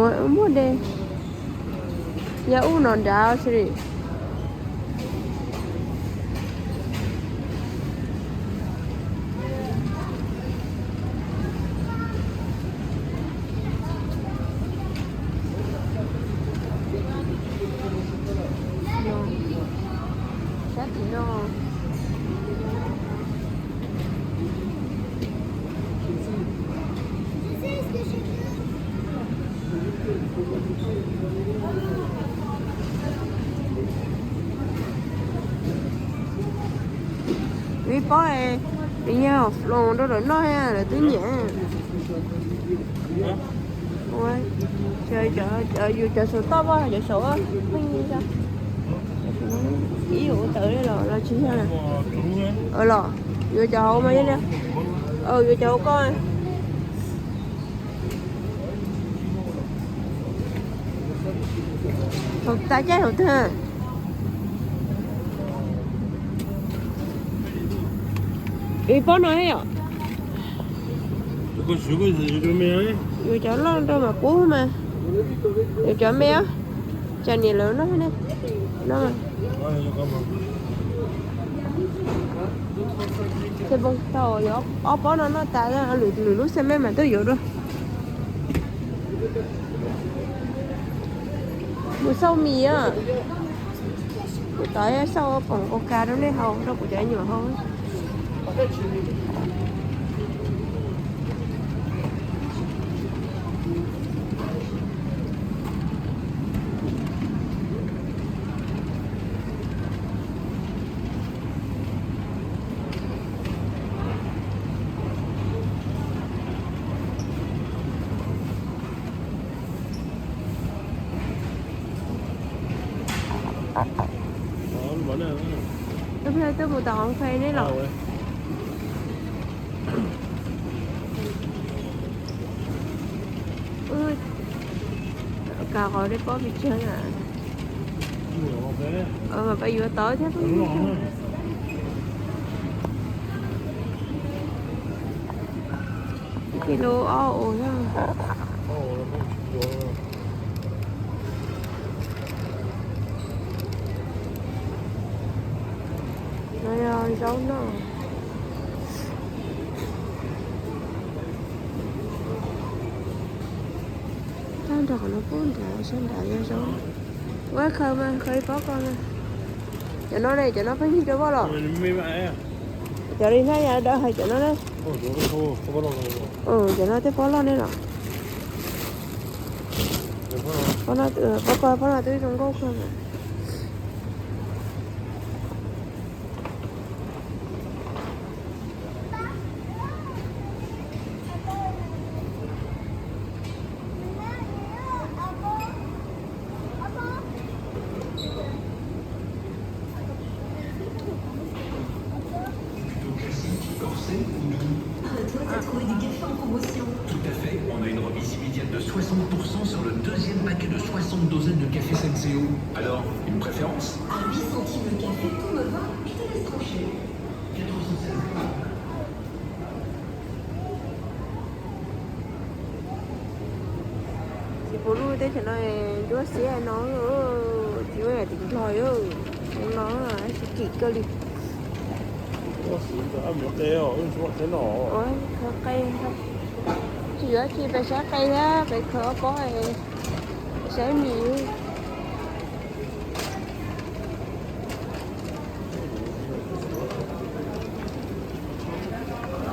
Muaj de, yog ub no nrad xwb li. Sab tim no. Ib pob, nws yog hom floos rau lawv noj, lawv twb nyiam. Yus cov saum toj, cov saum pheej, ib yuav ua tawv li los los tsis yog los, yuav cov hauv mas yog li, yuav cov hauv ko. Thaum tas caij thaum twg? Ib pob no yom. Yuav cov loj rau mas kub mas, yuav cov me, tsam niam lawv noj ne. No, tau, ob pob no noj tas, lwm lub xab mej mas tuaj yuav dua. Mus xauj mis, kuv tod xauj poom coca rau nej haus, rau kuv cov me nyuam haus. Tuaj mus tom hoob fais nej los. Kav qhov dej pob pes tsawg na. Mas pab yuav tau thiab. Ib kis lus ob ua. No yog zaub noj. Tag nrho qhov no pub nrad, sab nrad yog zaub. Ua khaws mas khaws ib pob ko mas. Cov no ne, cov no pheej yig rau voj los. Cov li hnab yav dawb hais cov no ne. Cov no tej pob loj ne los. Pob no, pob ko, pob no twb zoo nkauj kawg. Classique, corsé ou non ? Arrête-toi, t'as trouvé des cafés en promotion. Tout à fait, on a une remise immédiate de soixante pour cent sur le deuxième paquet de soixante dosettes de café Senseo. Alors, une préférence ? À huit centimes le café, tout me va, je te laisse trancher. Quatre cent seize. Tsis pum lub teb chaws no ntsuab xiab no, tsis muaj yam tim Nplog no, tsis kim kawg li. Qe, tsis yuav tsis pes sab qe thiab pes khaws ob pob, saib mis.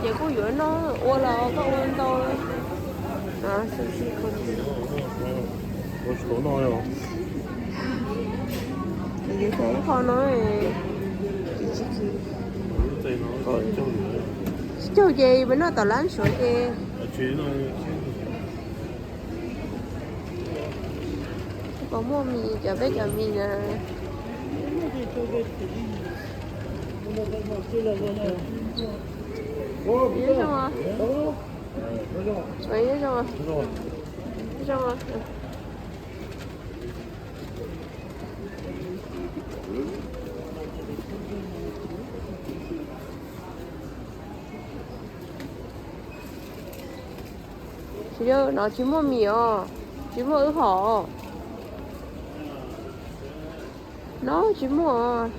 Ces kuj yuav noj ua los koj ua ntau. Ua tsis tau noj li. Ces ib qho no tsis caug ces peb noj tom lab suav ces. Puas muaj mis, cov peb cov mis na. Nyob zoo os. Nyob zoo os. Nyob zoo os. Tsis, no tsis muaj mis os. Tsis muaj wb hom. No tsis muaj.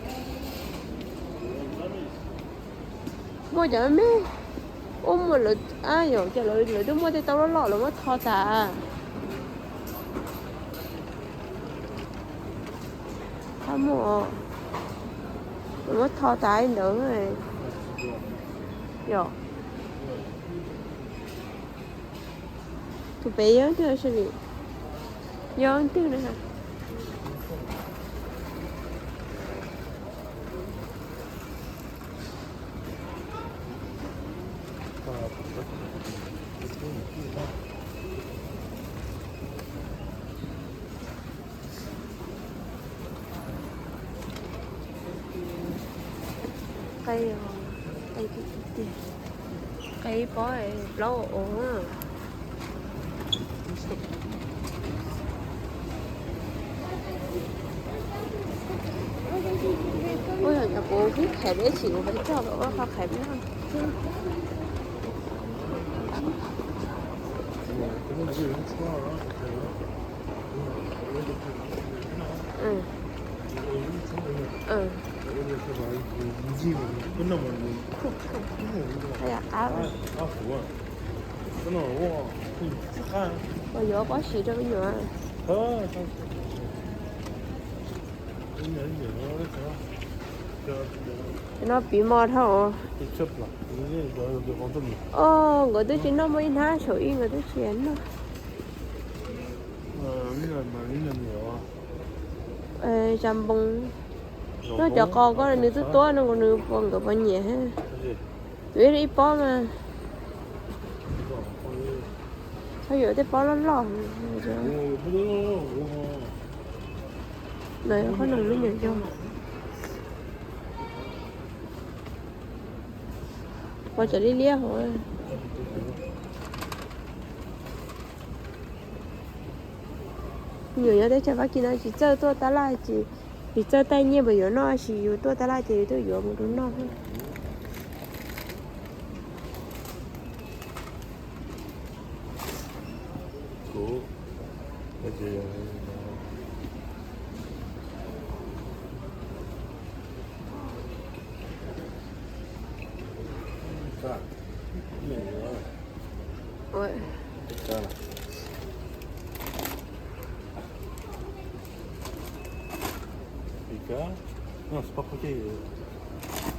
Muaj cov me, ua muaj lawv, yog ces lawv twb muaj tej tau loj loj lawv muab tho tas. Qab muaj, lawv muab tho tas ntawd. Yog tus pem yog twg sab li, yog twg na. Qe, qe tiag tiag. Qe pob plaub os. Ua yog kuv khib qhais deb tsis kuv pab coj los ua qhov qhais no. Qab, qab, qab. Ua yuav pob siv rau me nyuam. Cov no piv mos dhau. Os, nkawd twb tsis noj muaj ib hnab saum ib nkawd twb tsis noj. Zas npoos. Noj cov qos ko nws twb tuab no nws puas nkawd puas nyiam. Yuav ib pob mas. Txhob yuav tej pob loj loj. Lawv qhob noom me nyuam yog. Pom tsam liab liab hauv. Nyuam nyob teb chaws Fab Kis no tsis txawj tuaj tab laj ces, tsis txawj taij nyiaj npaum yuav noj, tab sis yus tuaj tab laj ces yus tuaj yuav mus rau noj. Ua, picas, no xav pab qhov ceg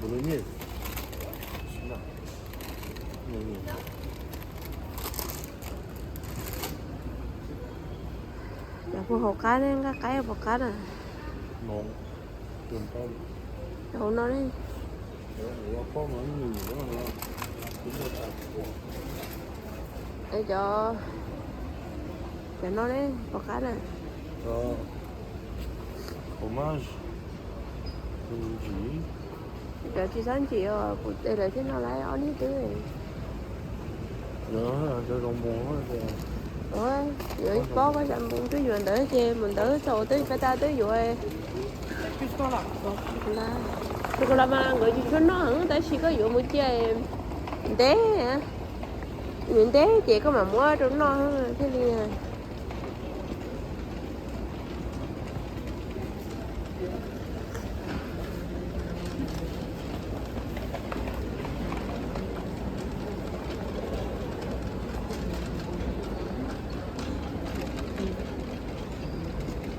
bolognese. Cov puas hauv qab ne, nqaij qaib puas qab na? Hauv no ne. Cov, cov no ne puas qab na? Cov tsis txhob ntsim os, kuv tes lawv thiaj no lawm ob niag twb. Yuav ib pob koj zas npoo twb yuav ntawd ces mus ntawd txog twb pab tas twb yuav. Tus ko los mas nkawd tsis tshua noj heev tab sis koj yuav mus cia ntev, yuav ntev ces koj mam muab rau noj thiaj li.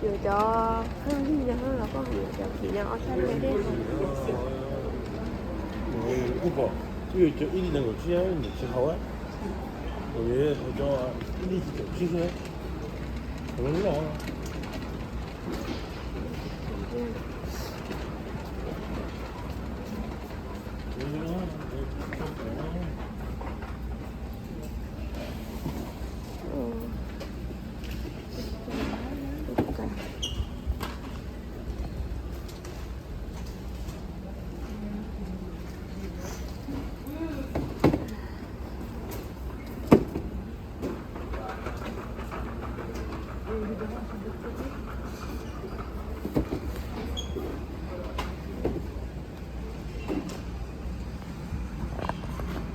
Yuav cov heej li no los koj yuav cov kim no ob sab li dej. Kuj pom, kuj yuav cov ib li nees nkaum tsib, nws tsis haus, cov ib li caum tsib xwb, loj.